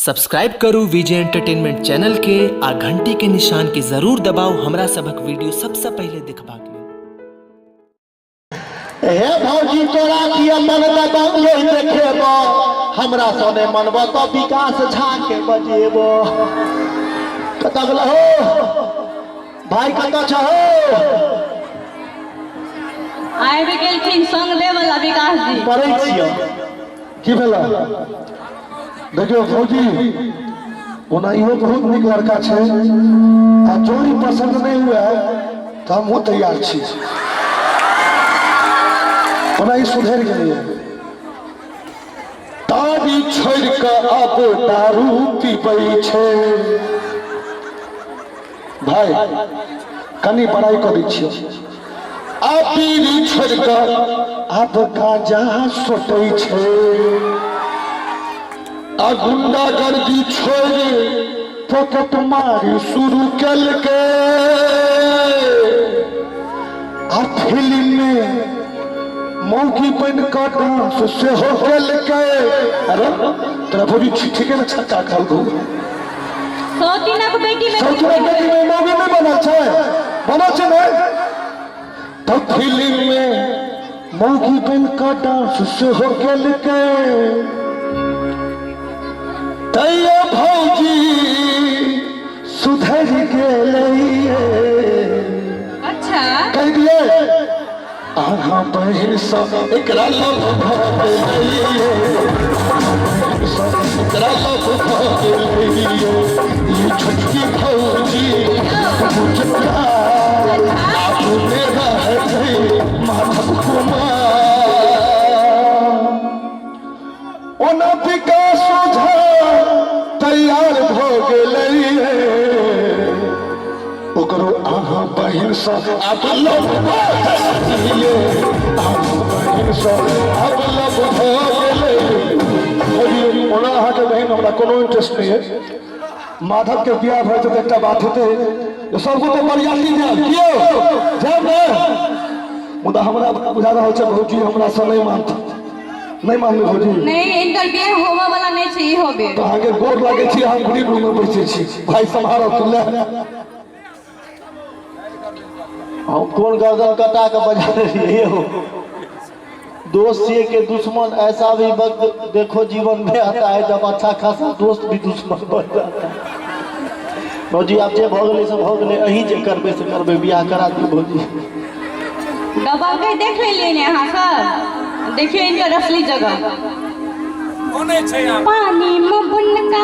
Subscribe करू विजय entertainment channel के आ घंटी के निशान के जरूर दबाउ हमरा सभक वीडियो सबसँ पहिले देखबाक लेल। हे भौजी तोरा की अपन दबंग देखेब, हमरा सँ नहि मनब तऽ विकास झा के बजेब। कतऽ गेल हो भाई, कतऽ छहो? आबि गेलखिन संग दे वाला विकास जी। मरै छियौ। की भेल? देखियौ भौजी, ओना इहो बहुत नीक लड़का छै आ जँ ई पसन्द नहि हुए तऽ हमहूँ तैयार छी। ओना ई सुधरि गेलैए। ताड़ी छोड़ि कऽ आब दारू पीबै छै। भाय, कनि बड़ाइ कऽ दै छियौ। आ बीड़ी छोड़ि कऽ आब गांजा सोटै छै। आ गुंडागर्दी छोड़ि पॉकेट मारी शुरू केलकै। आ फिल्म मे मौगी बनि कऽ डांस सेहो केलकै। अरे तोरा भौजी ठीके ने छक्का कहलकौ। सौतीनक बेटी में सौतीनक बेटी में मौगी नहीं बनल छै, बनल छै ने तऽ फिल्म में मौगी बन कऽ डांस सेहो केलकै। तैयो भौजी सुधरि गेलै। अच्छा। कहि दियै, अहाँ बहिन सँ एकरा लव भऽ गेलैये, सँ एकरा लव भऽ गेलैये। ई छोटकी भौजी बुझका आबू ने रहतै माधव कुमार। ओना विकास ओझा तैयार भऽ गेलैये, ओकरो अहाँ बहिनसँ आब लव भऽ गेलैये, अहाँ बहिनसँ आब लव भऽ गेलै। ओना अहाँके बहिन हमरा कोनो इंटरेस्ट नहि अछि। माधवके बियाह भऽ जेतै तऽ एकटा बात हेतै जे सब गोटे बरियाती जायब, कियो जायब ने। मुदा हमरा बुझा रहल छै भौजी हमरासँ नहि मानत। नहि मानबै भौजी? नहीं, इनकर बियाह होबे वाला नहीं छै ई होबे। तऽ अहाँके गोर लागै छी, हम गरीब रूम में बैसै छी। भाई सम्हारो तू ले। हम कोन गर्दन कटा के बजा रहिए हो? दोस्त ये के दुश्मन, ऐसा भी वक्त देखो जीवन में आता है जब अच्छा खासा दोस्त भी दुश्मन बन जाता है। भौजी, आब जे भऽ गेलै से भऽ गेलै, अहीं जे करबै से करबै, बियाह करा दियौ भौजी। दबंगई देख लेलिए ने अहाँ सब, देखियो इनकर असली जगह। पानी में बुनका।